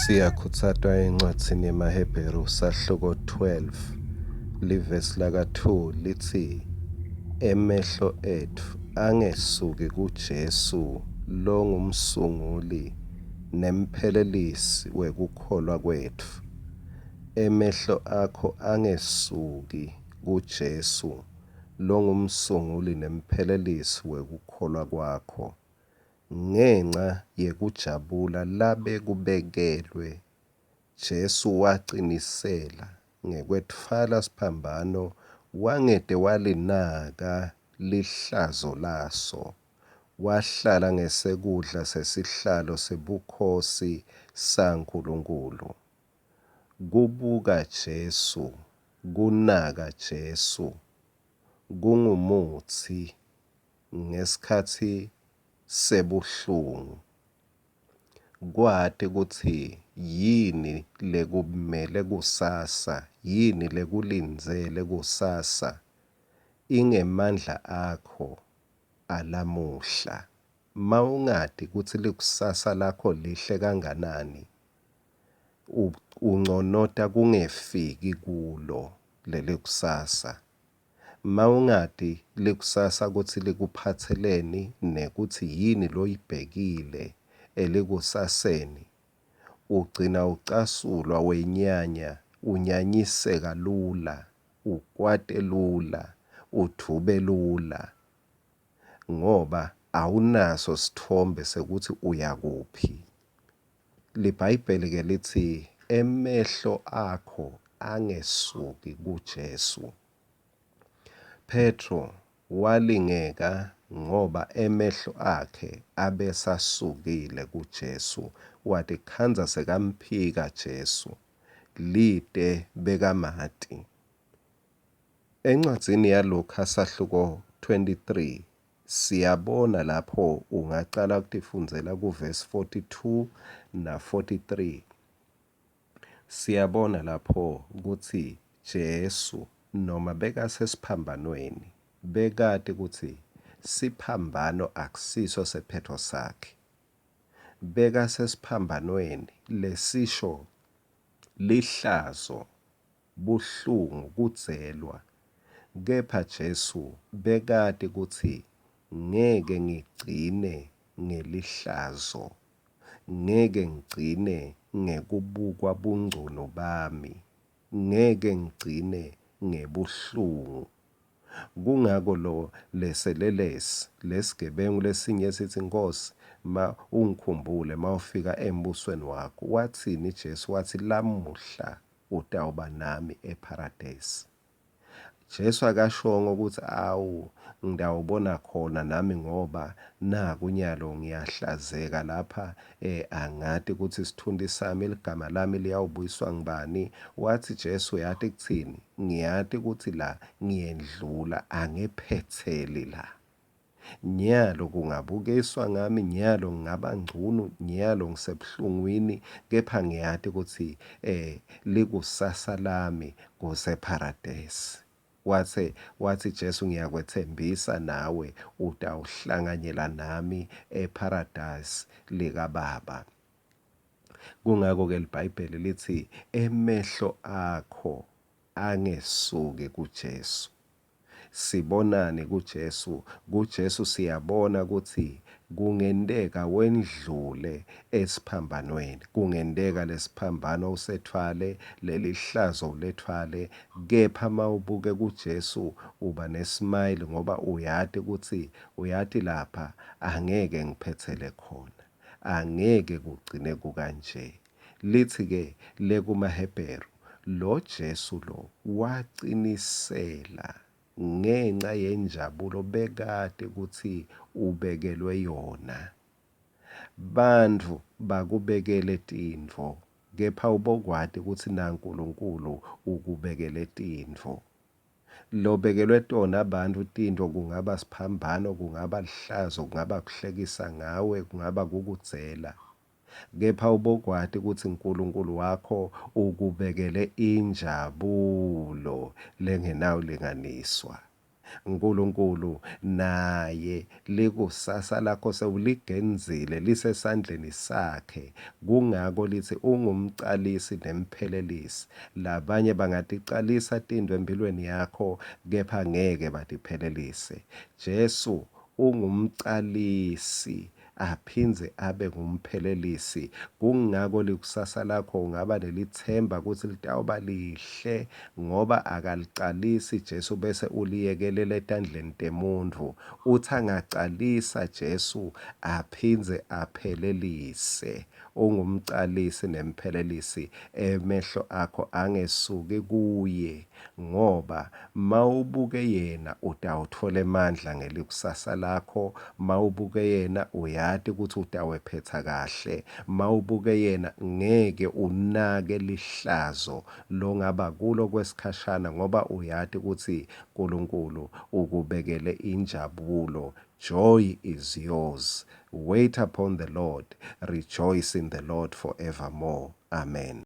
Siyakhutsatwa encwadzini yemaHebheru sahluko 12 livesi laka-2 litsi, Emehlo etfu angesuki kuJesu longumsunguli nemphelelisi wekukholwa kwetfu. Emehlo akho angesuki kuJesu longumsunguli nemphelelisi wekukholwa kwakho. Ngenca yekujabula labekubekelwe, Jesu wacinisela ngekwetfwala siphambano wangete walinaka lihlazo laso, wahlala ngesekudla sesihlalo sebukhosi saNkulunkulu. Kubuka Jesu, kunaka Jesu, kungumutsi ngesikhatsi sebuhlungu. Kwati kutsi yini lekumele kusasa, yini lekulindzele kusasa, ingemandla akho alamuhla. Mawungati kutsi likusasa lakho lihle kanganani, unconota kungefiki kulo leli kusasa. Mawungati likusasa kutsi likuphatseleni nekutsi yini loyibhekile elikusaseni, ugcina ucasulwa wenyanya, unyanyiseka lula, ukwate lula, udvube lula ngoba awunaso sitfombe sekutsi uyakuphi. LiBhayibheli ke litsi emehlo akho angesuki kuJesu. Phetro walingeka ngoba emehlo akhe abesasukile kuJesu, watikhandza sekamphika Jesu, lite bekamati. Encwadzini yaLukha sahluko 23 siyabona lapho ungacala kutifundzela kuvesi 42 na 43. Siyabona lapho kutsi Jesu noma bekasesiphambanweni bekati kutsi siphambano akusiso sephetho sakhe. Bekasesiphambanweni lesisho lihlazo, buhlungu, kudzelwa. Kepha Jesu bekati kutsi ngeke ngigcine ngelihlazo. Ngeke ngigcine ngekubukwa bungcono bami. Ngeke ngigcine ngebuhlungu. Kungako lo leselelesi, lesigebengu lesinye sitsi, Nkhosi, ma ungikhumbule mawufika embusweni wakho. Watsini Jesu? Watsi, Lamuhla utawuba nami ePharadesi. Jesu akashongo ukuthi awu ngitawubona khona nami ngoba naku nyalo ngiyahlazeka lapha eh angati ukuthi isithunti sami ligama lami liyawubuyiswa ngubani. Wathi Jesu uyati kuthini? Ngiyati ukuthi la ngiyendlula angiphetheli la. Nyalo kungabukiswa ngami, nyalo ngingaba ngcunu, nyalo ngisebuhlungwini, kepha ngiyati kutsi eh likusasa lami kusePharadesi. Watsi, watsi Jesu ngiyakwetsembisa nawe utawuhlanganyela nami ePharadesi likaBaba. Kungako-ke liBhayibheli litsi emehlo akho angesuki kuJesu. Sibonani kuJesu? KuJesu siyabona kutsi kungenteka wendlule esiphambanweni. Kungenteka lesiphambano usetfwale, lelihlazo uletfwale, kepha mawubuke kuJesu uba nesmile ngoba uyati kutsi uyati lapha angeke ngiphetsele khona. Angeke kugcine kukanje. Litsi-ke lekumaHebheru, lo Jesu lo wacinisela ngenca yenjabulo bekati kutsi ubekelwe yona. Bantfu bakubekele tintfo, kepha ubokwati kutsi naNkulunkulu ukubekele tintfo. Lobekelwe tona bantfu tintfo kungaba siphambano, kungaba lihlazo, kungaba kuhlekisa ngawe, kungaba kukudzela. Kepha ubokwati kutsi Nkulunkulu wakho ukubekele injabulo lengenawulinganiswa. Nkulunkulu naye likusasa lakho sewuligenzile lisesandleni sakhe. Kungako litsi ungumcalisi nemphelelisi. Labanye bangaticalisa tintfo emphilweni yakho kepha ngeke batiphelelise. Jesu ungumcalisi aphindze abe ngumphelelisi. Kungako likusasa lakho ungaba nelitsemba kutsi litawuba lihle ngoba akalicalisi Jesu bese uliyekelela etandleni temuntfu. Uthi angacalisa Jesu aphindze aphelelise. Ungumcalisi nemphelelisi, emehlo akho angesuki kuye ngoba mawubuke yena utawutfola emandla ngelikusasa lakho. Mawubuke yena uyati kutsi utawephetsa kahle. Mawubuke yena ngeke unake lihlazo longaba kulo kwesikhashana ngoba uyati kutsi Nkulunkulu ukubekele injabulo. Joy is yours. Wait upon the Lord, rejoice in the Lord forevermore. Amen.